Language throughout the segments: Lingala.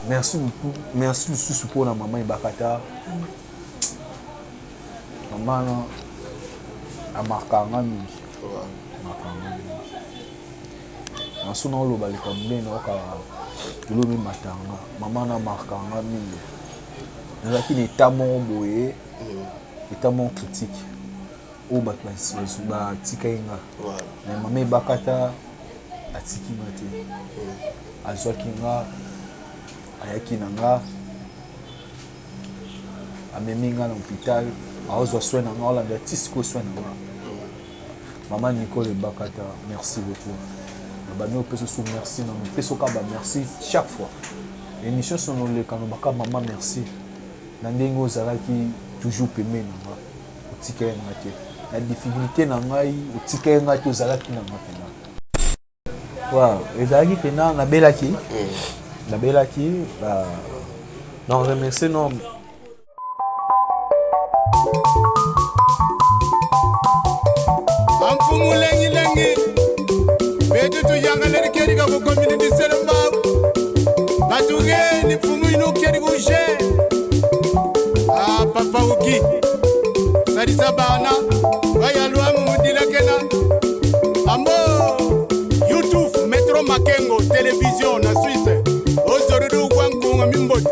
Merci beaucoup, merci lisusu pona mama Ebakata. Mama wana amarka nga mingi. Amarka nga mingi. Naso naoloba likambo nde naoka elobi matanga. Mama wana amarka nga mingi. Nazalaki na etat moko boye, etat moko critique. Oyo bato batikaki nga. Mais mama Ebakata atiki nga te. Azwaki nga, ayaki na nga, amemi nga na hôpital, aozwa soin na nga, aolanda ti sikoyo soin na nga. Mama Nicole Ebakata, merci beaucoup. Na bandi opesa su merci, na mopesa oka ba merci chaque fois. Émission sono oleka no baka mama merci. Na ndenge ozalaki toujours pembeni na nga. Otikaki nga te. Na difficulté na ngai, otikaki nga te, ozalaki na nga pena. Wow, ezalaki pena nabelaki. Nabelaki ba na remercier non Amfumu lengi lengi betu tuyangaleri keri ka kukomini disele mbau batuge ni mfumu inu keri kuje ah papa uki salisa bana bayalwa mumudilakena ambo youtube metro makengo television na Suisse ozorudu kwa nkunga mimboti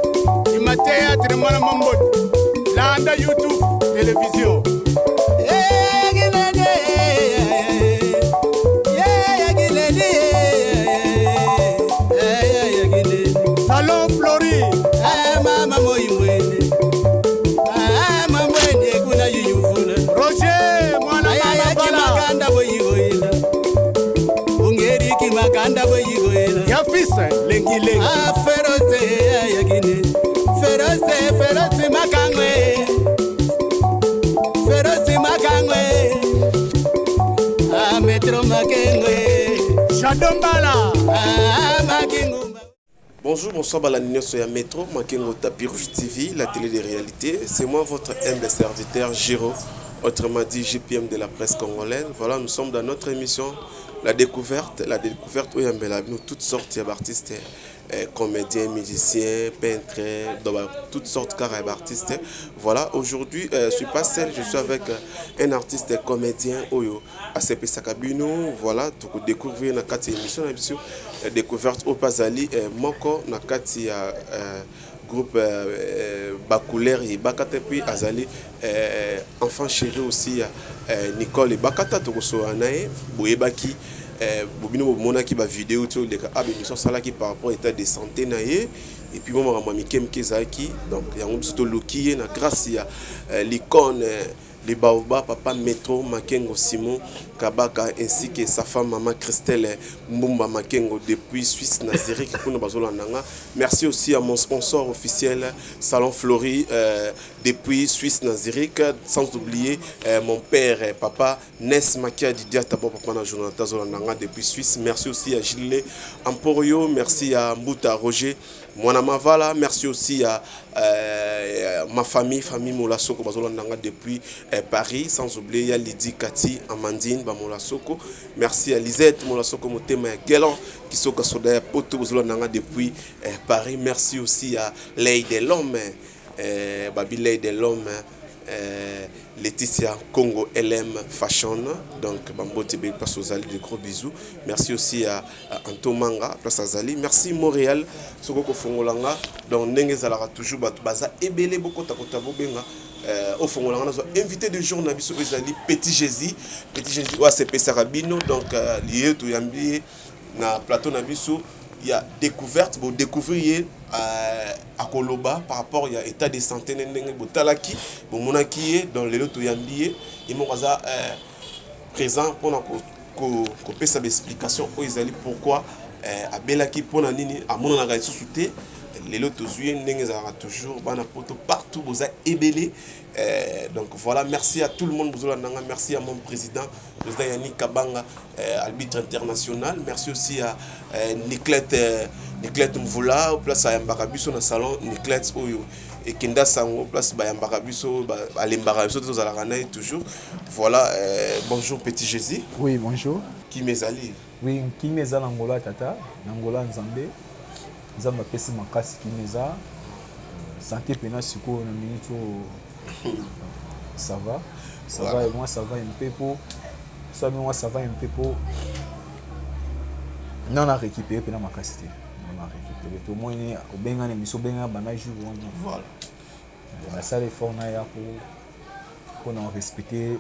ima théâtre mwana mamboti landa youtube television. Salon Flori. Roger mwana mama Bala ya fils lengi lengi. Shadombala. Bonjour, bonsoir, balandi nyonso ya Metro Makengo Tapis Rouge TV, la télé des réalités. C'est moi, votre humble serviteur Giro, autrement dit JPM de la presse congolaise. Voilà, nous sommes dans notre émission La Découverte, la découverte où il y a nous toutes sortes d'artistes, comédiens, musiciens, peintres, donc, toutes sortes d'artistes. Voilà, aujourd'hui, je suis pas seul, je suis avec un artiste comédien oyo asepesaka bino. Voilà, toko découvrir na kati ya émission na biso découverte oyo pazali moko na kati ya groupe Bacouleur Ebakata, puis azali enfant chéri aussi ya Nicole Ebakata. Tokosola na ye boyebaki bobino bomonaki ba vidéo ti oleka a émission asalaki par rapport état de santé na ye et puis mo makambo ya mike mike ezalaki. Donc yango biso toluki ye na grâce ya l'icône les Baoba, papa Metro Makengo Simon Kabaka, ainsi que sa femme maman Christelle Mbumba Makengo depuis Suisse na Zurich kuna bazolandanga. Merci aussi à mon sponsor officiel Salon Flori depuis Suisse na Zurich, sans oublier mon père papa Nes Makia Didia Tabo papa na Jonathan Zolandanga depuis Suisse. Merci aussi à Gilles Emporio, merci à Mbuta Roger Mwana Mavala, merci aussi à ma famille, famille Molasoko bazolandanga depuis Paris, sans oublier ya Lydie Kati Amandine ba Molasoko. Merci à Lisette Molasoko Motema ya Gelan Kisoka Soda ya Poto bazolandanga depuis Paris. Merci aussi à Ley de l'homme, Babi Ley de l'homme, Laetitia Congo LM Fashion, donc Bambote Be place aux alliés, de gros bisous. Merci aussi à Anto Manga place Azali. Merci Montréal soko kofongolanga, donc ndenge ezalaka toujours bato baza ebele bokota kota bobenga ofongolanga nazo invité du jour na biso ezali Petit Jésus. Petit Jésus oyo asepesaka bino, donc liye toyambi ye na plateau na biso ya découverte, bo découvrir ye akoloba par rapport ya état de santé ndenge botalaki bomonaki ye. Donc lelo toyambi ye, ye moko aza présent mpona kopesa ba explication oyo ezali pourquoi abelaki, mpona nini amonanaka lisusu te. Lelo tozwi ye ndenge ezalaka toujours bana poto partout boza ebele. Donc voilà, merci à tout le monde bozolandanga, merci à mon président, président Yannick Kabanga, arbitre international. Merci aussi à Niclette Mvula, place ayambaka biso na salon Niclette oyo ekenda sango, place bayambaka biso, balembaka biso tozalaka na ye toujours. Voilà, bonjour Petit Jésus. Oui, bonjour. Kimezali. Oui, Kimeza na Angola tata, na Angola Nzambe. Nzambe apesi makasi, kini eza santé mpena. Sikoyo na minute oyo, ça va, ça va. Et moi, ça va un peu po so moi, ça va un peu po non, na récupéré mpena makasi te, non, na récupéré. Tomoni obengani émission, obengana banda jour wana. Nasala effort naya po mpona respecter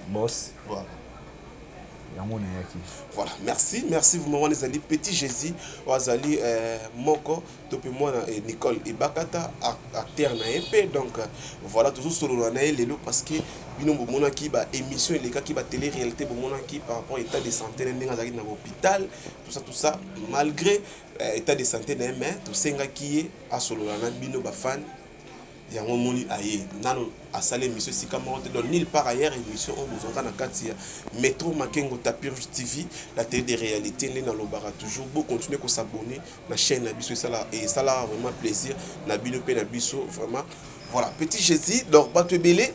boss. Yango nayaki. Voilà, merci, merci vraiment. Wana ezali Petit Jésus oyo azali moko to mpe mwana Nicole Ebakata, acteur na ye mpe. Donc voilà, tozosolola na ye lelo parce que bino bomonaki baémission elekaki, batélé réalité, bomonaki par rapport état de santé na ndenge azalaki na hôpital, tout ça, tout ça. Malgré état de santé na ye, mais tosengaki ye asolola na bino bafan. Yango omoni aye. Nano asali émission esika moko te, donc nulle part ailleurs. Émission oyo bozwaka na kati ya Métro Makengo Tapis Rouge TV, la télé de réalité. Nde nalobaka toujours, bocontinue kos'abonner na chaîne na biso, esalaka vraiment plaisir na bino mpe na biso vraiment. Voilà, Petit Jésus. Donc bato ebele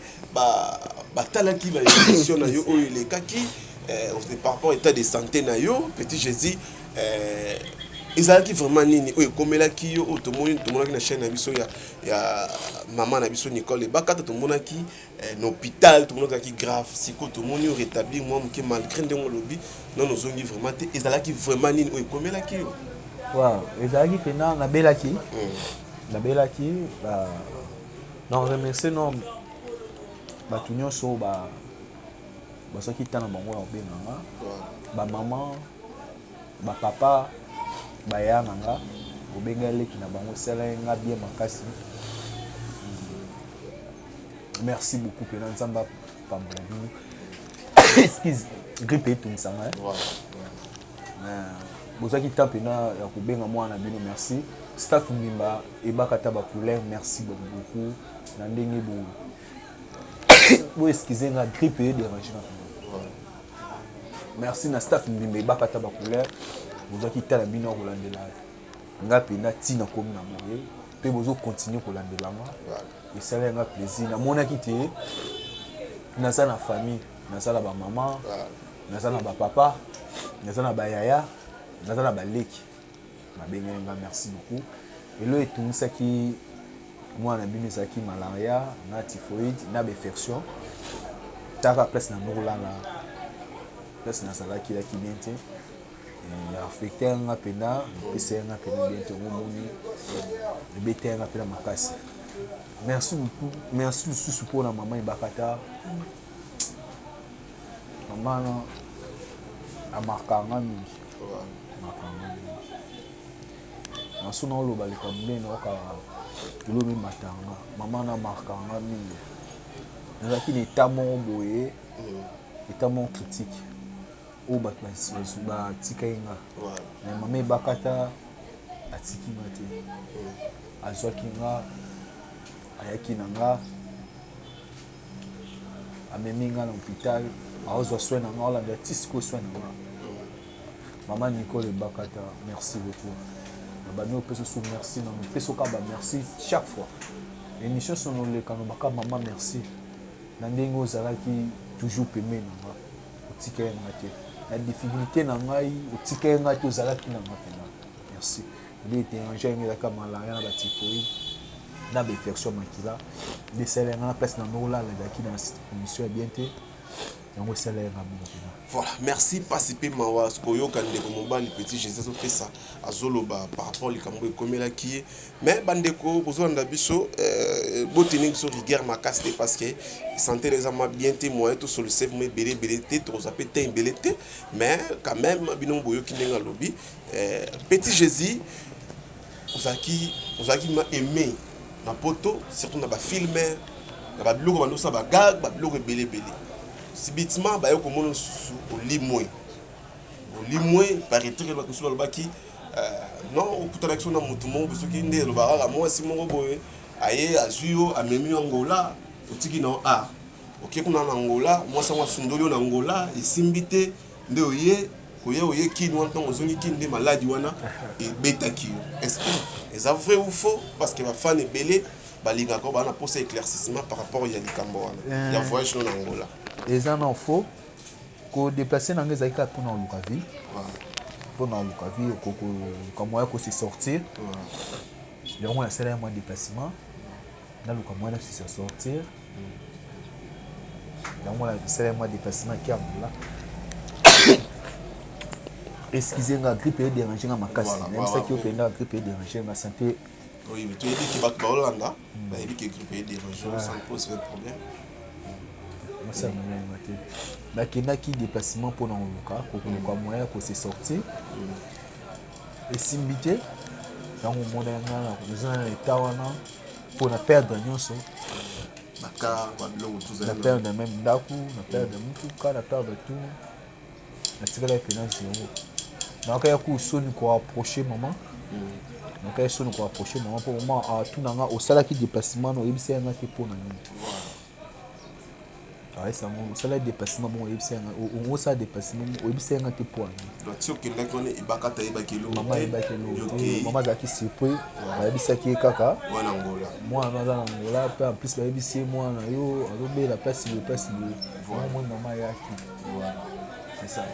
batalaki baémission na yo oyo elekaki par rapport état de santé na yo, Petit Jésus. Ezalaki vraiment nini oyo ekomelaki yo, oyo tomoni, tomonaki na chaîne na biso ya mama na biso Nicole Ebakata? Tomonaki na hôpital, tomonaki ezalaki grave. Sikoyo tomoni oyo rétablir mwa moke, malgré ndenge olobi nano ozongi vraiment te. Ezalaki vraiment nini oyo ekomelaki yo? Waaw, ezalaki mpena nabelaki, nabelaki. Na remercie no bato nyonso oyo bazwaki ntan na bango ya kobenganga, bamama, bapapa, baya na nga, kobenga eleki na bango. Esala ye nga bien makasi. Merci beaucoup mpena, Nzambe apambola bino. Excuse, grippe etungisanga. Bozwaki temps mpena ya kobenga mwana na bino. Merci staff mbimba Ebakata Bacouleur, merci beaucoup na ndenge bo bo excuse nga, grippe edérange nga. Merci na staff mbimba Ebakata Bacouleur, bozwaki tala bino ya kolandela nga mpenza ntina komi na boye mpe bozocontinue kolandela nga. Esala nga plaisir. Namonaki te naza na famille, naza na bamama, naza na bapapa, naza na bayaya, naza na baleki babengaki nga. Merci beaucoup. Elo etungisaki mwana na bino ezalaki malaria na typhoïde na bainfection. Taka place na nokolala, place nazalaki elaki bien te, affecte yanga mpena, epesa yanga mpena bien te. Yango omoni ebeta yanga mpena makasi. Merci beaucoup, merci lisusu mpona mama Ebakata. Mama na amarka nga mingi, amarka nga mingi. Naso na oloba likambo ndenge naoka elobi matanga. Mama na amarka nga mingi. Nazalaki na état moko boye, état moko critique oyo bato batikaki nga, mais mama Ebakata atiki nga te. Azwaki nga, ayaki na nga, amemi nga na hôpital, aozwa soin na nga, aolanda ti sikoyo soin na nga. Mama Nicole Ebakata, merci beaucoup. Na bandi opesa so merci, na mopesa oka ba merci chaque fois. Émission so noleka, nobaka mama merci na ndenge ozalaki toujours pembeni na nga, otika ye nga te na difficulté na ngai, otika ye nga te, ozalaki na nga mpena. Merci. Nde etérange yango ezalaka malaria na batyphoïde na bainfection makila. Nde esala yanga na place na nolala ezalaki na condition ya bien te. Yango esala yanga bongo mpena. Voilà, merci. Pasi mpe mawa koyoka ndeko mobali Petit Jésus azopesa, azoloba par rapport likambo ekomelaki ye. Mais bandeko kozolanda biso, boteni biso rigueur makasi te parce que santé eza mwa bien te, moyen tosolise mo ebele ebele te, tokozwa mpe te ebele te. Mais quand même, bino boyoki ndenge alobi. Petit Jésus, ozalaki ma aimé na poto, surtout na bafilme, na babiloko bandosala, bagag, babiloko ebele ebele. Subitement baye komona lisusu olimwe, olimwe. Paraîtrait bato mosusu balobaki non, okutanaki so na motu moko, soki nde elobaka kaka mwasi moko boye aye azwi yo, amemi yo Angola, otiki na a oke kuna na Angola, mwasi yango asundoli yo na Angola, esimbi te, nde oye koya, oye Kini wana. Ntango ozongi Kini nde maladi wana ebetaki yo. Est ce que eza vrai ou faux? Parce que bafans ebele balingaka baa na posa éclaircissement par rapport ya likambo wana ya voyage no na Angola. Eza na faux. Kodéplacer na nga ezalaki kaka mpona koluka vie. Mpona koluka vie, koluka moyen kose sortir. Yango nasala ya mwa déplacement, naluka moyen nasisa sortir. Yango nasala ya mwa déplacement ki Angola. Excuse nga, grippe edérange nga makasi. Nayebisaki yo mpenza, grippe edérange nga, santé. Oui, toyebi ke bato baolanda bayebi ke grippe edérange, ça ne pose pas de problème. Mosala na te. Nakendaki déplacement mpona koluka, kokoluka moyen ya kose sortir, esimbi te. Yango omona nga eza na état wana mpona perdre nyonso. Bakar, babiloko. Na perdre même ndako, na perdre mutuka, na perdre tout. Natikala mpenza zéro. Nakaya ku soni koapproche mama, nakaya soni koapproche mama, mpo mama atuna nga: osalaki déplacement na oyebisa yanga te, mpo na nini? Ayesa ngo osala déplacement bongo, oyebisa yanga, osala déplacement, oyebisa yanga te, mpo ani? Ti okendaki wana, Ebakata ayebaki eloko? Mama ayebaki eloko te. Mama azalaki surpris. Bayebisaki ye kaka wana Ngola. Mwana aza na Ngola, mpe en plus bayebisi ye mwana yo azobela place boye, place boye. Moi, mama ayaki, c'est ça.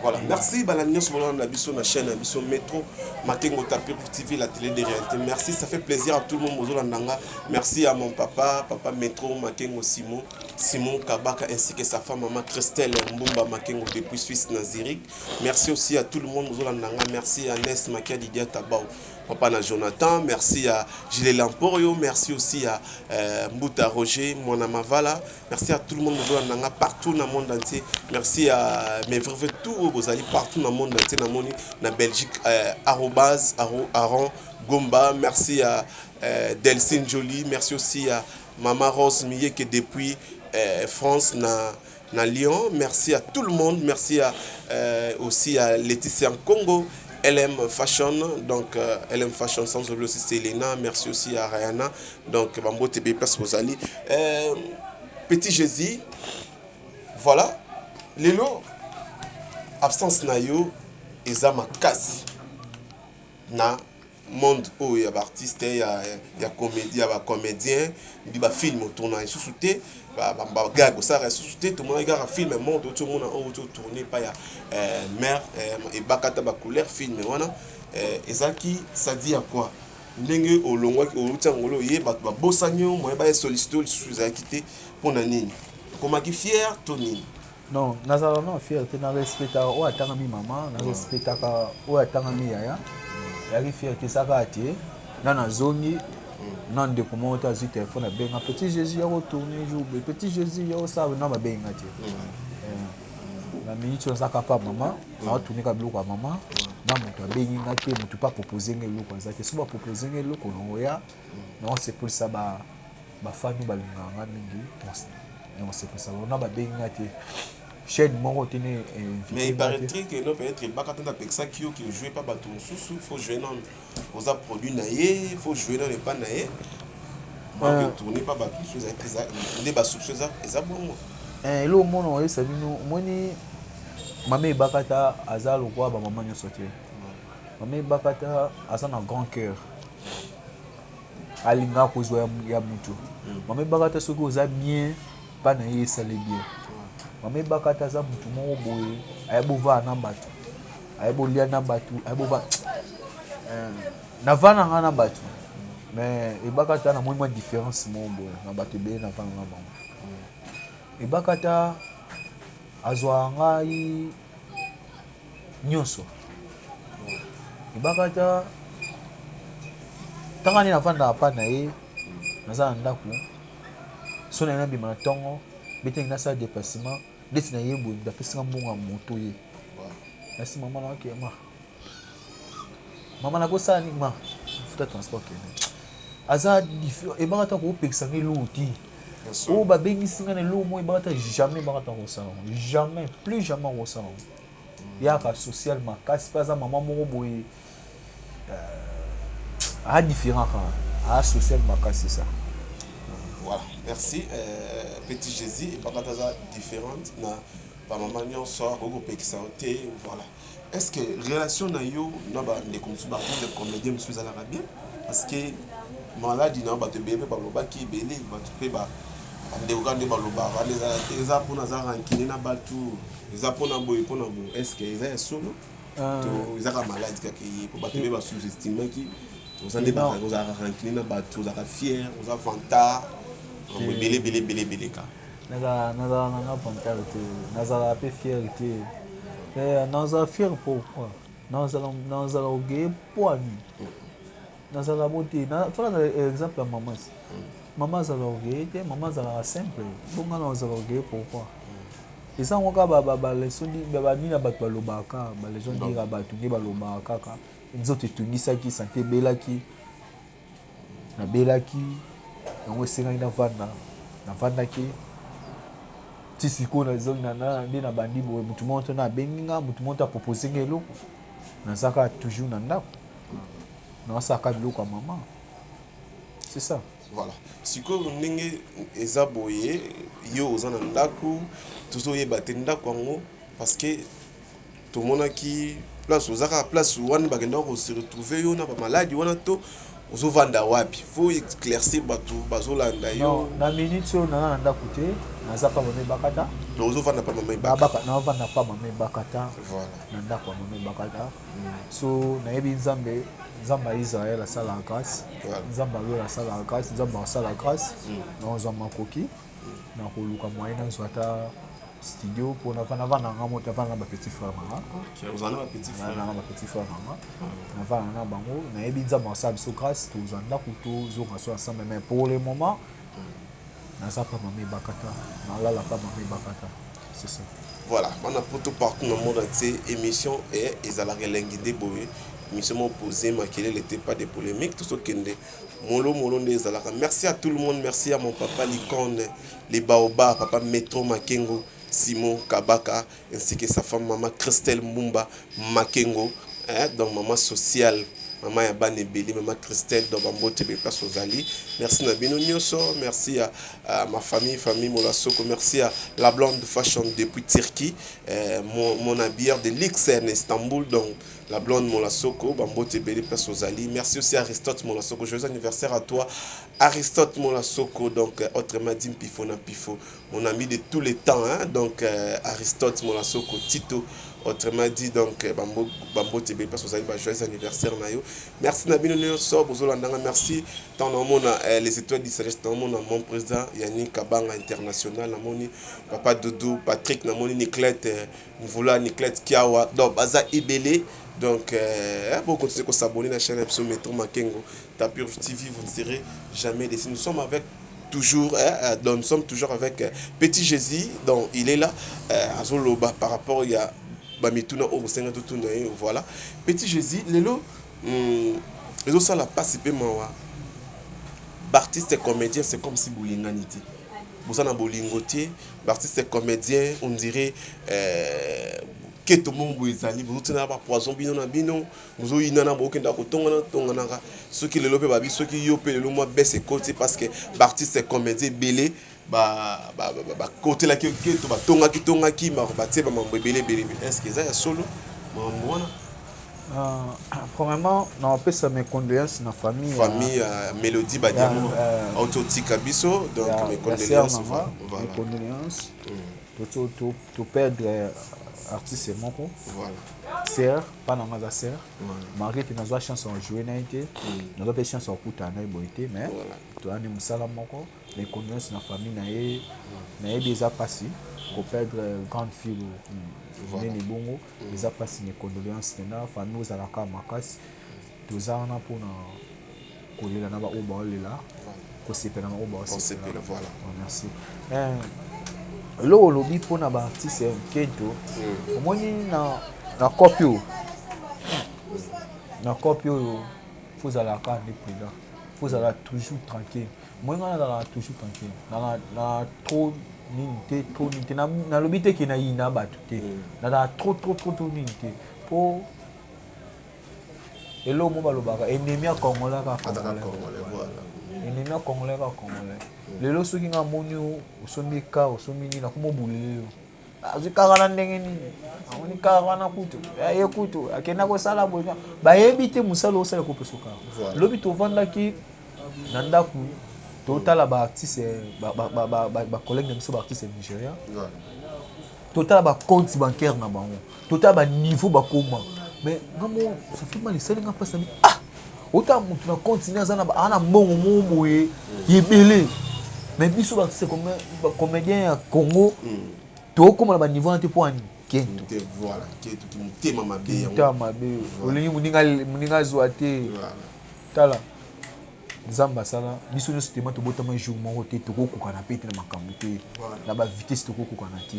Voilà, merci balandi nyonso bolanda na biso na chaîne na biso Métro Makengo Tapir TV, la télé des réalités. Merci, ça fait plaisir à tout le monde bozolanda nga. Merci à mon papa, papa Métro Makengo Simon, Simon Kabaka, ainsi que sa femme, maman Christelle Mbumba Makengo, depuis Suisse na Zurich. Merci aussi à tout le monde bozolanda nga. Merci à Nes Makia Didia Tabao, papa na Jonathan. Merci à Gilles Lamporio. Merci aussi à Mbuta Roger Mwana Mavala. Merci à tout le monde bozolanda nga partout dans le monde entier. Merci à mes vrais tout bozali partout dans le monde entier, namoni na Belgique, arobase Aaron Gomba. Merci à Delcine Jolie. Merci aussi à Mama Rose Miyeke depuis France na Lyon. Merci à tout le monde. Merci aussi à Laetitia Congo, LM Fashion, donc LM Fashion, sans oublier aussi Selena. Merci aussi à Rayana. Donc Bambo TB place bozali. Petit Jésus, voilà. Lelo, absence na yo eza makasi na monde oyo ya baartiste ya comédie, ya bacomédien. Mbi bafilm otourna lisusu te, bagag osalaka lisusu te. Tomonaki kaka film monde oti omona oyo oti otourne epai ya mare Ebakata, bacouleur. Film wana ezalaki sadi ya quoi? Ndenge olongwaki, outi Angola, oye, bato babosani yo, moye baye sollicite oyo lisusu ezalaki te. Mpo na nini? Okomaki fier to nini? Non, nazala na fier te. Na respectaka oyo atangami mama, na respectaka oyo atangami yaya. Eyaki fier te, esaka te. Nga nazongi na ndeko moko te azwi telefone abenga: "Petit Jésus, ya kotourne jour boye, petit Jésus, ya kosala." Na babenga te. Na minute oyo nazaka pa mama, naotourne biloko ya mama. Na moto abengi nga te, moto mpe apropose nga eloko aza te. So bapropose nga eloko, nangoya, naosepelisa bafani balingaka nga mingi, naosepelisa bango. Na babengi nga te, chaîne moko te ne. Mais il paraîtrait que non, peut-être Ebakata nde apekisaki yo ke jouer pa bato mosusu, faut jouer nano, oza produit na ye, faut jouer nano epa na ye, manque tourner pa bato mosusu. Eza nde basoupçon eza bongo. Eloko mona oyebisa bino, omoni mama Ebakata aza lokwa bamama nyonso te. Mama Ebakata aza na grand cœur, alingaka kozwa ya motu. Mama Ebakata, soki oza bien mpa na ye, esali bien. Mama Ebakata aza motu moko boye, ayebi ovaa na bato, ayebi olia na bato, ayebi ova navanda nga na bato. Mais Ebakata, namoni mwa différence moko boye na bato ebele navanda na bango. Ebakata azwaka ngai nyonso. Ebakata, ntango nini navandaka mpa na ye, naza na ndako, so na ye nabima na ntongo, betenge nasala déplacement ndeti na ye boye, moto apesinga mbongo ya moto ye nasi: "Mama, naoke ma, mama, nakosala nini ma, futa transport." Kende aza Ebakata koopekisa nga eloko te. Oyo babengisi nga na eloko moko, Ebakata jamais, Ebakata kosala yango jamais, plus jamais akosala yango. Yaka social makasi, mpe aza mama moko boye aa différent kaka, aa social makasi ça. Voilà, merci Petit Jésus. Ebakata aza différente na bamama nyonso, akoki kopekisa yo te. Voilà, est ce que relation na yo na bandeko mosusu, baartiste comédien mosusu, ezalaka bien? Parce que maladi na yo, bato ebele mpe balobaki ebele, bato mpe bandeko kaka nde balobaka wana eza mpona aza rancune na bato, eza mpona boye, mpona boye. Est ce que eza ya solo? To ezaka maladi kaka ye po bato mpe basous-estimaki oza nde ozalaka rancune na bato, ozalaka fier, oza vantard, makambo ebele ebele ebele ebele ka. Nazala nanga vantard te, nazalaka mpe fier te. Nazala fier pourquoi? Nazala orgueilleux mpo ani nazala bo te. Fo nazala exemple ya mama. Mama azala orgueilleux te, mama azalaka simple. Bonga nazala orgueilleux pourquoi? Eza yango kaka baleçon banini na bato balobaka, baleçon dira bato nde balobaka kaka. Nzoto etungisaki, santé ebelaki, nabelaki, yango esengaki navanda. Navandaki ti sikoyo nde nabandi boye. Motu moko to na abengi nga, motu moko to apropose nga eloko, naza kaka toujours na ndako, naosalaka biloko ya mama, c'est ça. Voilà, sikoyo ndenge eza boye, yo oza na ndako, tozoyeba te ndako yango, parce que tomonaki place oza kaka place wana bakendaka kose retrouver yo na bamaladi wana. To ozovanda wapi? Faut éclaircir bato bazolanda yo. Na minute oyo naza na ndako te, naza pa mama Ebakata. Ozovanda pa mama Ebakata? Naovanda pa mama Ebakata, na ndako ya mama Ebakata. So nayebi Nzambe, Nzambe ya Israel asalaka grâce, Nzambe alola asalaka grâce, Nzambe asala grâce. Nazwa makoki na koluka moyen nazwa ata studio mpo navanda nga moto, navanda na bapetit frère nanga, nanga bapetit frère nanga, navanda na bango. Nayebi Nzambe asala biso grâce, tozwa ndako, tozonga so ensemble. Mais pour le moment naza pa mama Ebakata, nalala pa mama Ebakata, c'est ça. Voilà, bana poto partout na monde entier, émission e ezalaka elengi nde boye, émission moko posé, makelele te, pas de polémique, tozokende molo molo nde ezalaka. Merci à tout le monde, merci à mon papa l'icône, les baobab, papa Metro Makengo Simon Kabaka, ainsi que sa femme maman Christelle Mbumba Makengo, hein, donc maman sociale, maman ya bana ebele, maman Christelle, donc bambote be place ozali. Merci na bino nyonso, merci à ma famille, famille Molasoko, merci à la Blonde Fashion depuis Turquie, mon habilleur de luxe en Istanbul, donc la Blonde Molasoko, bambote ebele place ozali. Merci aussi à Aristote Molasoko, joyeux anniversaire à toi Aristote Molasoko, donc autrement dit Mpifo na Mpifo, mon ami de tous les temps, hein? Donc Aristote Molasoko Tito, autrement dit, donc bambo bambote ebele place ozali, ba joyeux anniversaire na yo. Merci na bino nyonso bozolandanga, merci. Ntango naomona les étoiles du sagesse, naomona mon président Yannick Kabanga international, namoni papa Doudou Patrick, namoni Niclette Mvula, Niclette Kiawa, donc baza ebele. Donc bon, continuez à s'abonner à la chaîne biso Metro Makengo Tapure TV, vous ne serez jamais déçus. Nous sommes avec toujours, hein, donc nous sommes toujours avec Petit Jésus, donc il est là, azoloba par rapport ya bamituna oyo bosenga totuna ye. Voilà, Petit Jésus, lelo ezosala mpasi mpe mawa, baartiste comédien, c'est comme si bolingani te, boza na bolingo te. Baartiste comédien, on dirait keto moko boye ezali, bozotina bapoison bino na bino, bozoyinana, bokenda kotongana tonganaka. Soki lelo mpe babi, soki yo mpe lelo mwa bese ekoti, parce que baartiste comédien ebele bakotelaki keto, batongaki tongaki, batie bamambo ebele ebele. Est ce que eza ya solo makambo wana? Premièrement, napesa mes condoléances na famille. Famille ya Mélodie Badiamo, auti otika biso, donc mes condoléances. Voilà, mes condoléances. Toperdre artiste moko, sœur mpa nanga, aza sœur, malgré te nazwa chance ya jouer na ye te, nazwa mpe chance ya kokutana na ye boye te, mais toyani mosala moko. Mes condoléances na famille na ye. Nayebi eza mpasi koperdre grande fille monene bongo, eza mpasi. Mes condoléances mpena famille, ozalaka makasi, toza wana mpona kolela na baoyo baolela, kosepela na baoyo baosepela. Merci. Eloko olobi mpona baartiste nkento, omoni na kopi oyo, na kopi oyo, faut ozalaka nde prudent, faut ozala toujours tranquille. Moi nga nazalaka toujours tranquille, na trop nini te, trop nini te. Nalobi te ke nayina bato te, nazala trop trop trop trop nini te, mpo eloko mo balobaka, ennemi ya Congolais kaka Congolais, ennemi ya Congolais kaka Congolais. Lelo soki nga moni osombi ka, osombi nini, nakoma obulele yo, azwi kaka na ndenge nini, amoni kaka wana kutu ye kutu akenda kosala boye, bayebi te mosala osala kopesa kaka. Lobi tovandaki na ndako, totala baartiste, bacollègue na biso baartiste nigérien, totala bacompte bancaire na bango, totala baniveau bakoma. Mais nga mo, ça fait mal, esali nga mpasi. Ah, ota motu na continent aza na mbongo moko boye ebele, mais biso baartiste comédien ya Congo tokóma na baniveau wana te. Mpo ani? Kento. Motema mabe. Motema mabe, olingi moninga azwa te. Tala, Nzambe asala biso nyonso tema tobotama jour moko te, tokokokana mpe te na makambo te, na bavitesse tokokokana te.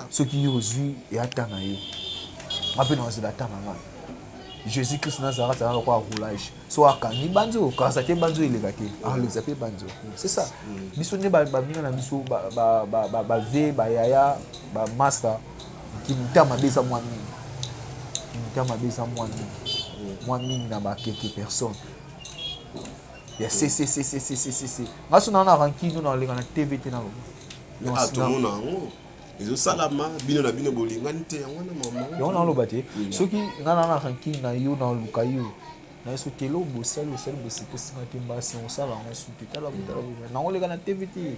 Soki yo ozwi, eya na yo, nga mpe nazela ata na nga. Jésus Christ Nazareth aza lokola roulage, so akangi banzo okasa te, banzo eleka te, alekisa mpe banzo. C'est ça. Biso nde baminga na biso, bave, bayaya, bamaster, kimita mabe eza mwa mingi, kimita mabe eza mwa mingi, mwa mingi na bakeke personne ya cccccccc. Nga so naa na rancune, na oleka na TV te, naloba. Tomona yango ezosalama, bino na bino bolingani te, yango wana mama. Yango naoloba te. Soki nga na rancune na yo, naoluka yo na ye, soki eloko bosali, osali bosepesinga te, mbasi osala yango su te. Tala, tala, naoleka na TV te.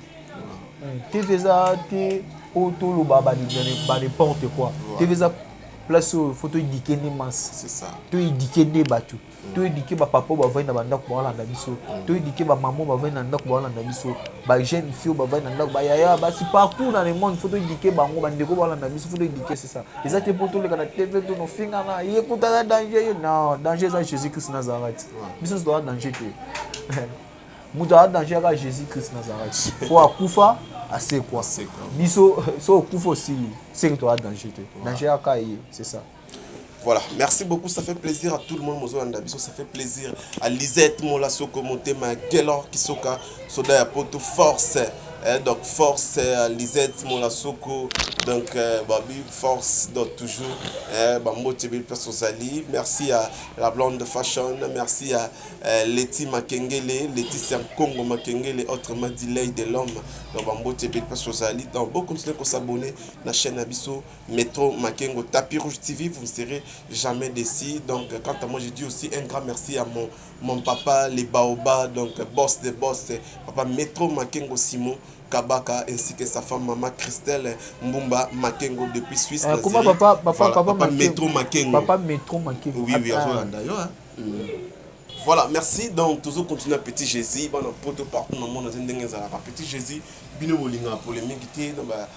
TV eza te oyo toloba ba n'importe quoi. TV eza place oyo faut toéduquer nde masse, toéduquer nde bato, toéduquer bapapa oyo bavandi na bandako baolanda biso, toéduquer bamama oyo bavandi na ndako baolanda biso, bajeune fille oyo bavandi na ndako, bayaya basi partout dans le monde, faut toéduquer bango. Bandeko baolanda biso, faut toéduquer. C'est ça. Eza te mpo toleka na TV tonofingana, ye kutaka danger ye. Non, danger eza Jésus Christ Nazareth. Biso nyonso toza danger te. Moto aza danger kaka Jésus Christ Nazareth, po akufa, asekwa. Biso so okufa, osili, seke toza danger te. Danger kaka ye, c'est ça. Voilà, merci beaucoup, ça fait plaisir à tout le monde, Mozo Biso, ça fait plaisir à Lisette Mola Soko Motema, Gelor Kisoka, Soda ya Poto, Force, eh, donc force à Lisette Mola Soko, donc Babi, force, donc toujours, eh, Bambo Tebe Ozali, merci à la Blonde Fashion, merci à Leti Makengele, Laetitia Congo Makengele, autrement dit l'œil de l'homme, donc Bambo Tebe Ozali, donc bon, continuez à s'abonner à la chaîne Abisso, Métro Makengo, Tapis Rouge TV, vous ne serez jamais déçus. Donc, quant à moi, je dis aussi un grand merci à mon papa, les Baoba, donc boss des boss, papa Métro Makengo Simon Kabaka, ainsi que sa femme, maman Christelle Mbumba Makengo depuis Suisse. Comment papa, papa, voilà, papa, papa Métro Makengo. Papa Métro Makengo. Oui, d'ailleurs. Hein. Voilà, merci. Donc, toujours continuer à Petit Jésus. Bon, poto partout dans le monde, Petit Jésus, bino bolinga polémique te, ba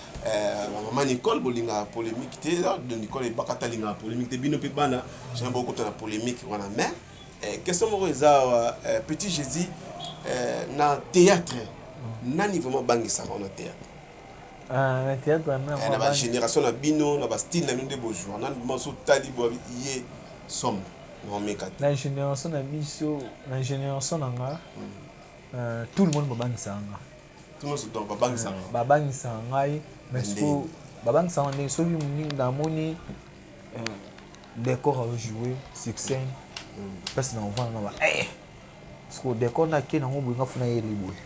mama Nicole bolinga polémique te, de Nicole ebakata linga polémique te, bino mpe bana jamais bokota na polémique wana. Mais question moko eza, Petit Jésus, na théâtre, nani vraiment bangisaka na théâtre? Na théâtre? Na bagénération na bino, na bastyle na bino nde bojour, nani vraiment so tali bo ye somme naomeka te? Na génération na biso, na génération na nga, tout le monde babangisaka nga. Tout le monde, donc babangisaka? Babangisaka ngai, mais siko babangisaka ndenge soki namoni décor ajoue sur scène, place na ovanda na ba siko décor nake nango boye, nga funa yeli boye.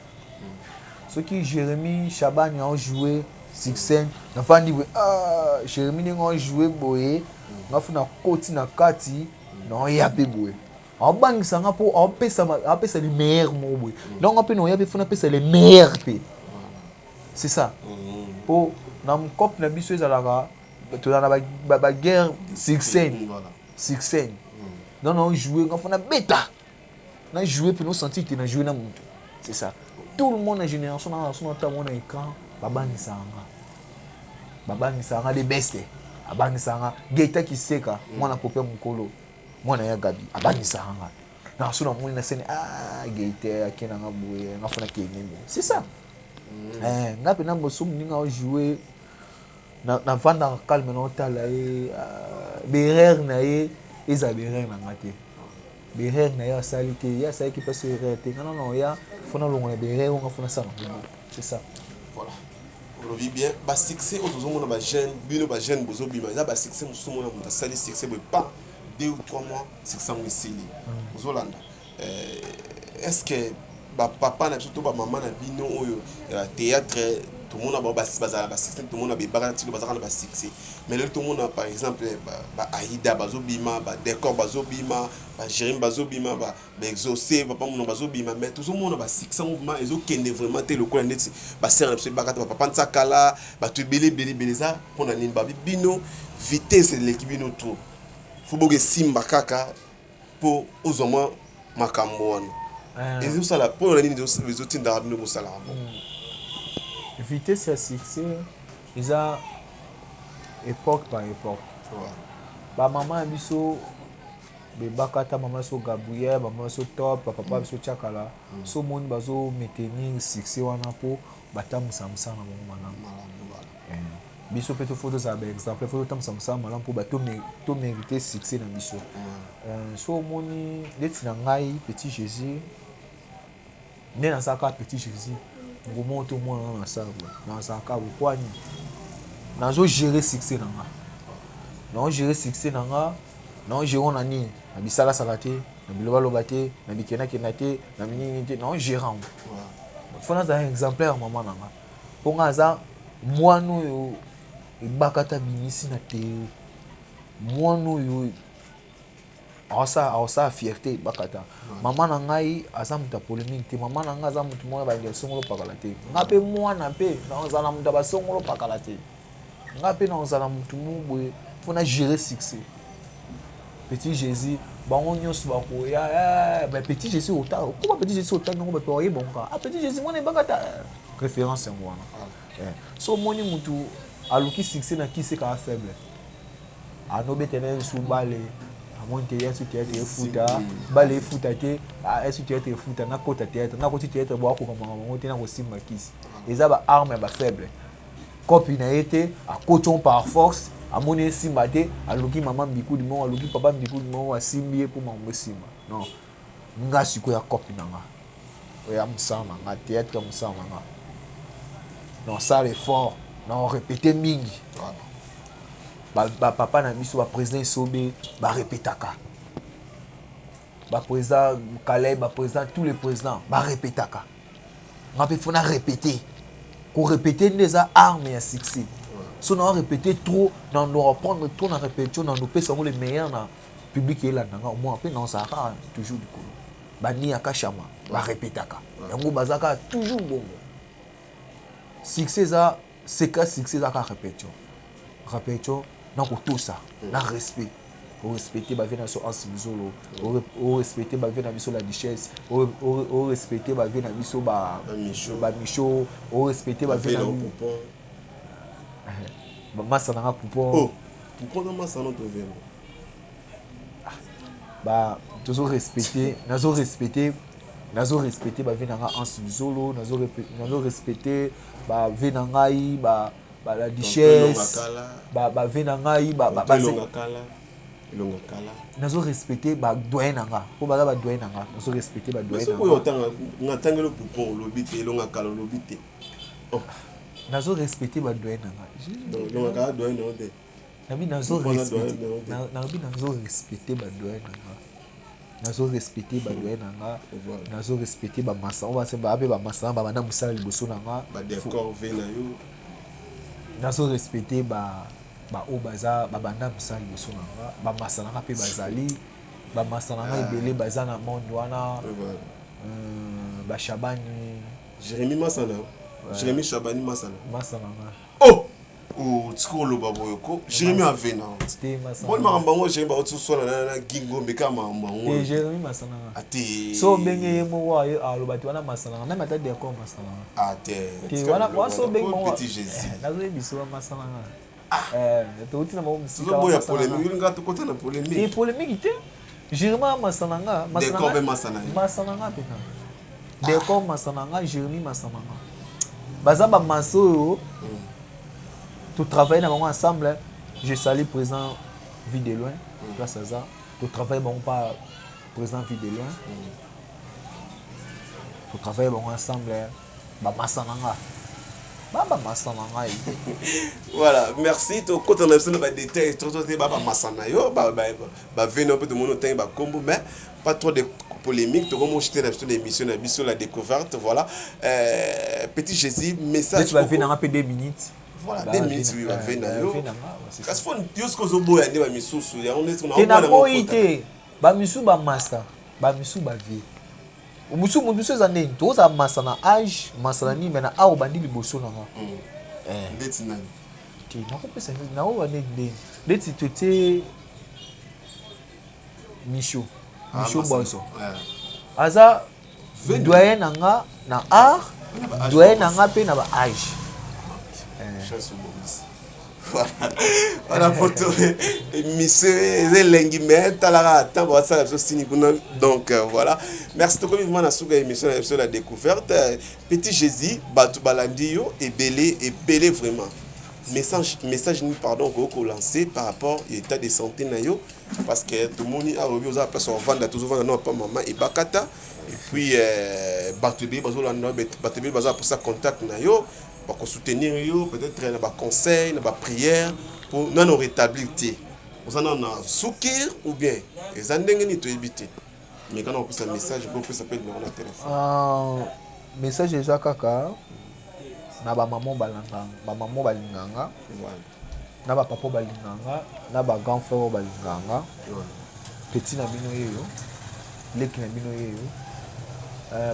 Soki Jérémi Chabani ajoue sur scène, nafandi boye, ah, Jérémi ndenge ajoue boye, nga funa koti na kati naoya mpe boye, aobangisa nga mpo aopesa le meilleur moko boye. Donc nga mpe naoya mpe funa apesa le meilleur mpe. C'est ça. Mpo na mokope na biso ezalaka, tozala na baguerre sur scène, sur scène. Donc na joue, nga funa beta na joue mpe nosentir te na joue na motu. C'est ça. Tout le monde na génération na so nata mona écran, babangisaka nga, babangisaka nga. De beste abangisaka nga, Geta Kiseka, mwana pope mokolo, mwana ya Gabi, abangisaka nga na so namoni na scène. Ah, Gete ake nanga boye, nga fona kende boye. C'est ça. Nga mpe na boso moninga ojoue, navandaka calme, na otala ye, berere na ye ezala berere na nga te. Berere na ye asali te, ye asalaki mpasi erreur te, nga nana oya fona longola berere oyo nga fona asala yango. C'est ça. Voilà, olobi bien. Basuccès oyo tozomona, bajeune, bino bajeune bozobima, eza basuccès mosusu. Omona moto asali succès boye, pa 2 ou 3 mois, succès yango esili. Ozolanda, est ce que bapapa na biso to bamama na bino oyo ya théâtre, tomona bango bazala na basuccès, tomona bebaka tilo bazalaka na basuccès, mais lelo tomona par exemple baaida bazobima, badécor bazobima, bagérime bazobima, baexaucé, papa mono bazobima, mais tozomona basuccès yango vraiment ezokende vraiment te lokola neti basere na biso ebaka te, bapapa Ntsakala, bato ebele ebele ebele. Eza mpona nini babi bino vitesse eleki bino trop? Faut boke simba kaka mpo ozwa mwa makambo wana. Ezosala mpo na nini? Ezotindaka bino bosalaka bongo? Vitesse ya succès eza époque par époque. Bamama ya biso bebaka, ata mama biso Gabriel, mama biso Top, bapapa biso Tiakala, so omoni bazo maintenir succès wana mpo batambwisa mosala na bango malamu. Biso mpe faut tozala baexemple, faut totambwisa mosala malamu mpo tomérite succès na biso. So omoni neti na ngai Petit Jésus, nde nazalaka Petit Jésus, ngoma to mwana nga nasala boye, nazalaka boye kwani nazogérer succès na nga, naogérer succès na nga, naogérer na nini, na bisalasala te, na bilobaloba te, na bikendakenda te, na minini te, naogérer yango. Faut nazala exemplaire mama na nga, mpo nga aza mwana oyo ebakata bimisi na tele, mwana oyo aosala fierté ebakata. Mama na ngai aza moto ya polémique te, mama na ngai aza moto moko balingi basongolo pakala te. Nga mpe mwana mpe naozala moto ya basongolo pakala te, nga mpe naozala motu mo boye mpo na gérer succès. Petit Jésus, bango nyonso bakoya, mais Petit Jésus okoma Petit Jésus, otangi yango, bato bayeba ngo kaka: "Ah, Petit Jésus, mwana ebakata." Référence yango wana. So omoni motu aluki succès na kisi kaka faible, anobetela ye lisusu bale, amoni te ye su théâtre efuta, bale efuta te, esu théâtre efuta, nakota théâtre, nakoti théâtre, bo akokamaka bango te, nakosimba kisi. Eza baarme ya bafaible kopi na ye te. Akoti on par force, amoni esimba te, aluki mama mbikudi moko, aluki papa mbikudi moko, asimbi ye mpo makambo esimba. Non, nga sikoyo ya kopi na nga, oya mosala na nga, théâtre ya mosala na nga, nasala effort na orépété mingi. Bapapa na biso, baprésident Esobe barépétaka, baprésident Caleb, baprésident, tous les présidents barépétaka. Nga mpe faut na répéter. Korépéter nde eza arme ya succès. So na répéter trop, na ndo reprendre trop na répétition, na ndopesa yango le meilleur na public elanda nga. Omoi mpe naozala kaka toujours likolo. Baniyaka shama barépétaka yango, baza kaka toujours bongo. Succès eza seka, succès eza kaka répétition, répétition na kotosa na respect. Orespecte bavie na biso Anse Luzolo, orespecte bavie na biso La Duchesse, orespecte bavie na biso Bamicho, orespecte bavie na masa nanga Poupon. Poupon na masa no tovema. Ba tozo respecte, nazo respecte, nazo respecte bavie na nga Anse Luzolo, nazo respecte bavie na ngai ba La Duchesse, bavie na ngai. Nazo respecte badoyen na nga mpo baza badoyen na nga, nazo respecte badoyen. Na natangeli Poupon, olobi te. Elonga Kala, olobi te. Nazo respecte badoyen na nga. Elonga Kala doyen na yo te? Nabi nazo respecte, nabi nazo respecte badoyen na nga, nazo respecte badoyen na nga, nazo respecte bamasa oyo baa mpe bamasa na babanda mosala liboso na nga. Badécor ve na yo. Nazo respecte baoyo baza babanda mosala liboso na nga, bamasa na nga mpe bazali bamasa na nga ebele, baza na monde wana, Bashabani. Jérémi Masana, Jérémi Chabani Masana. Masana nga. Oh oh, tika oloba boye ko. Jérémi avena boni makambo yango? Jérémi bauti oswana na Gingombe kaka makambo yango. Jérémi masana nga. Ate. So obenge ye moko, aloba te wana masana nga, même ata décor masana nga. Ate. Te wana waso obenge moko. Petit Jésus. Nazoyebisa wa masana nga, touti na bango mosika. Tozoboya polémique, nga tokota na polémique. Te, polémique te. Jérémi masana nga. Décor mpe masana. Masana nga mpena, décor masana nga, Jérémi masana nga, baza bamasa oyo totravaille na bango ensemble. Je salue président Vie de Loin, place aza, totravaille bango pa président Vie de Loin, totravaille bango ensemble, bamasa na nga, bamasa na ngai. Voilà, merci. Tokota na biso na badétail trop te. Babamasa na yo, baveno mpe tomoni otangi bakombo, mais pas trop de polémique. Tokomochite na biso na émission na biso La Découverte. Voilà, Petit Jésus, message. Bave nanga mpe 2 minutes. Voilà, 2 minutes, oui. Bave na yo, kasi fo yo soki ozoboya nde bamisusu yango. Te, naboyi te. Bamisusu bamasa, bamisusu bavie mosusu, moto mosusu eza ndeni tokozala masa na age, masa na nini, mais na awa obandi liboso na nga. Ndeti nani? Te, nakopesa nakoba ndeni ndeni ndeti totie. Micho Micho Boso aza doyen na nga na art, doyen na nga mpe na ba âge. Voilà, poto émission eza elengi, mais talaka ntango basala biso sini kuna. Donc voilà, merci. Tokomi vraiment na suka émission na biso, la découverte. Petit Jésus, bato balandi yo ebele ebele. Vraiment, message nini, pardon, okoki kolancer par rapport ya état de santé na yo? Parce que tomoni awa oyebi oza place ovanda, tozovanda no pa mama Ebakata. Et puis bato ebele bazolanda, bato ebele baza mposa contact na yo, bakosoutenir yo peut-être na baconseil, na baprière, po nano rétablir te. Oza nano na sukir ou bien eza ndenge nini, toyebi te. Mais kana kopesa message po opesa mpe numéro na téléphone. Message eza kaka na bamama balinganga, bamama balinganga, na bapapa balinganga, na bagrand frère oyo balinganga. Petit na bino yeyo, leki na bino yeyo.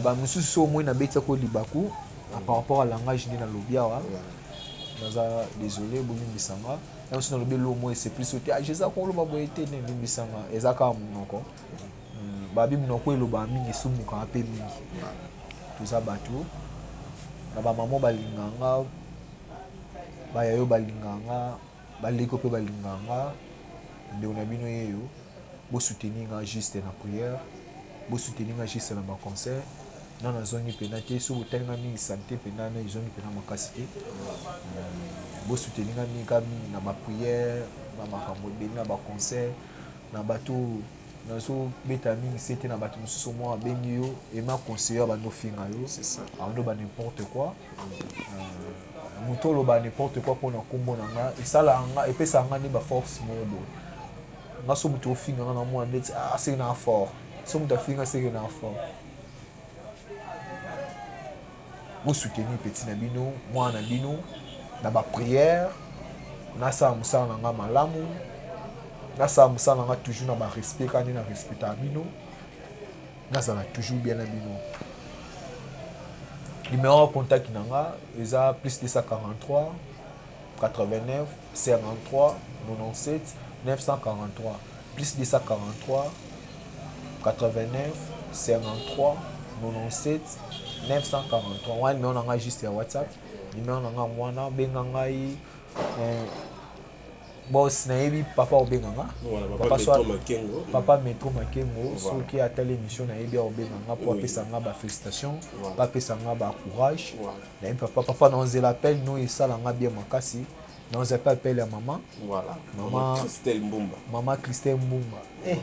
Bamosusu so omoi nabetiako libaku par rapport à langage nde nalobi awa, naza désolé, bolimbisanga. Na mosusu nalobi elo moi esepelisi te, ah, eza koloba boye te, nde limbisanga, eza kaka monoko. Babi monoko elobaka mingi, esumukaka mpe mingi. Toza bato na bamama balinganga, bayayo balinganga, baleko mpe balinganga. Ndeko na bino yeyo, bosoutenir nga juste na prière, bosoutenir nga juste na baconseil. Na nazongi mpena te, so botali nga mingi, santé mpena na ezongi mpena makasi te. Bosoutenir nga mingi ka mingi na baprière, na makambo ebele, na baconseil, na bato nazobeta mingi se te. Na bato mosusu mwa abengi yo ema conseiller, abandi ofinga yo, abandi oba n'importe quoi. Moto oloba n'importe quoi mpona nkombo na nga, esalaka nga, epesaka nga nde baforce moko boye. Nga so moto ofinga nga na mwa ndeti, ah, seke na fort. So moto afinga, seke na fort. Bosoutenir petit na bino, mwana na bino, na baprière. Nasala mosala na nga malamu, nasala mosala na nga toujours na barespect kaka nde na respectaka bino, nazala toujours bien na bino. Numéro ya contact na nga eza plus 243 89 53 97 943, plus 243 89 53 97 943. Wana numéro na nga juste ya WhatsApp. Numéro na nga wana, benga ngai. Boss, nayebi papa obenga nga. Papa, papa, papa Metro Makengo, soki atali émission, nayebi aobenga nga mpo apesa nga bafélicitation, bapesa nga bacourage. Nayebi papa, papa, naozela appel no, esala nga bien makasi. Naozela mpe appel ya mama. Mama Christelle Mbumba. Mama Christelle Mbumba, eh.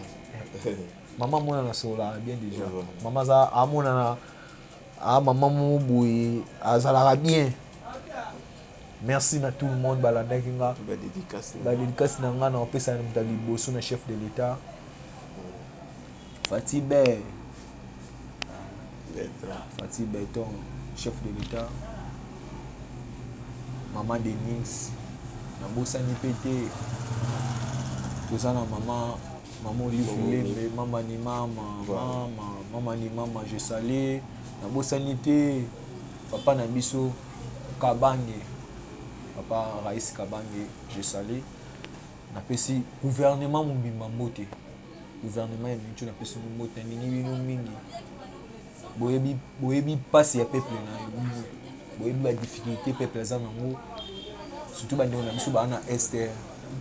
Mama amonana, sololaka bien déjà. Mama aza amonana, a mama moko boye azalaka bien. Merci na tout le monde balandaki nga. Badédicace na nga, na opesa na moto ya liboso, na chef de l'État Fati Be, Fati Beton, chef de l'État, mama Denise. Nabosani mpe te, toza na mama, mama Olive Lembe, mama ni mama, mama, mama ni mama, je salue. Nabosani te papa na biso Kabange, papa Raïs Kabange, je salue. Napesi gouvernement mobimba mbote, gouvernement ya mintu, napesi mbote. Nalingi bino mingi. Boyebi, boyebi mpasi ya peuple na bino, boyebi badifficulté peuple aza nango, surtout bandeko na biso baa na Est,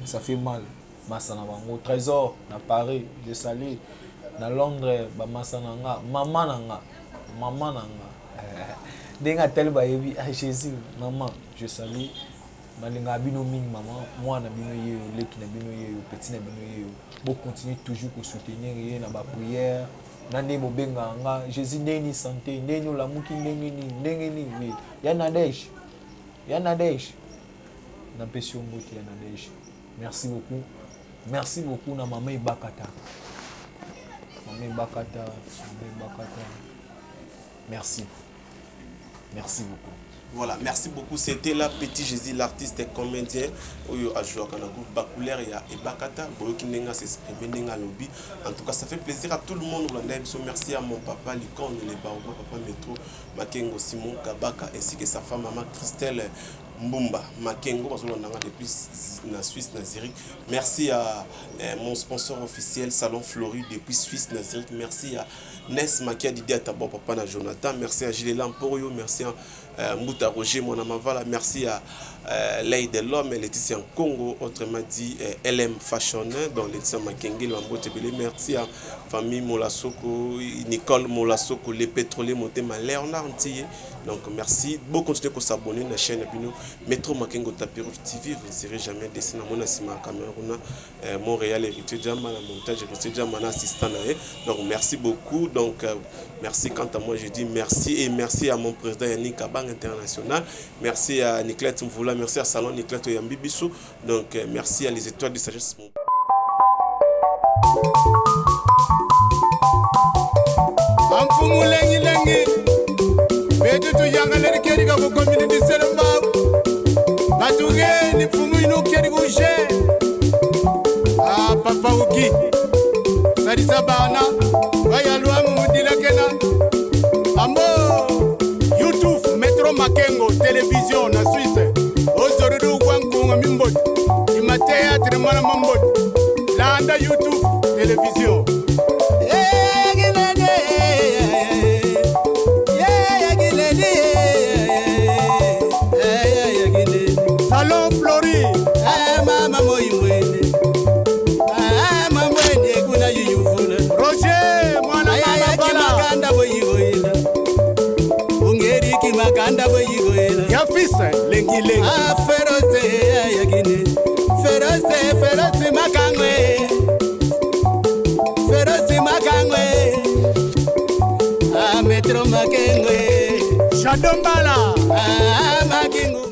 ça fait mal. Masa na bango Trésor na Paris, je salue. Na Londres, bamasa na nga, mama na nga, mama na nga, ndenge atali bayebi, ah, Jésus, mama, je salue. Nalingaka bino mingi, mama. Mwana bino ye oyo, leki na bino ye oyo, petit na bino ye oyo. Bocontinue toujours kosoutenir ye na baprière, na ndenge bobengaka nga: Jésus, ndenge nini santé, ndenge nini olamuki, ndenge nini, ndenge nini? Oui, ya Nadege, ya Nadege, napesi yo mbote ya Nadege. Merci beaucoup, merci beaucoup na mama Ebakata, mama Ebakata, mama Ebakata, merci, merci beaucoup. Voilà, merci beaucoup. C'était là Petit Jésus, l'artiste comédien, oyo a joué dans le groupe Bacouleur ya Ebakata, boyoki ndenge s'exprimer, ndenge alobi. En tout cas, ça fait plaisir à tout le monde. Merci à mon papa Licorne, les Baoba, papa Metro, Makengo Simon Kabaka, ainsi que sa femme, maman Christelle. Mbumba Makengo bazolanda nga depuis na Suisse na Zurich. Merci à mon sponsor officiel Salon Flori depuis Suisse na Zurich. Merci à Nes Makia Didier Atabo papa na Jonathan. Merci à Gilles Lamporio, merci à Mbuta Roger Mwana Mavala, merci à L'œil de l'homme Laetitia Congo, autrement dit LM Fashion donc Laetitia Makengele Mambote Belé. Merci à famille Molasoko, Nicole Molasoko, les pétroliers Motema Léonard Ntiye. Donc merci beaucoup, continuez à s'abonner à la chaîne bino Metro Makengo Tapis Rouge TV, vous ne serez jamais déçus. Na mona sima Cameroun, Montréal héritier Diamba, na montage héritier Diamba, na assistant na ye. Donc merci beaucoup. Donc merci, quant à moi je dis merci et merci à mon président Yannick Kabang International. Merci à Nicolette Mvula, merci à Salon Nicolette Oyambi Bissou. Donc merci à les étoiles de sagesse. Amfumu lengi lengi betu yangaleri keri ka kokomini diselomba batuge ni mfumu inu keri kuje ah papa uki salisa bana bayalwa mumudilakena ambo YouTube Metro Makengo télévision na Suisse ozorudu kwankunga mimboti imateatre mwana mamboti landa YouTube télévision. Salon Flori. Roger mwana mama ya fils lengi lengi. Feroze yagine feroze feroze makangwe feroze makangwe a Metro Makengwe Shadombala Makengo.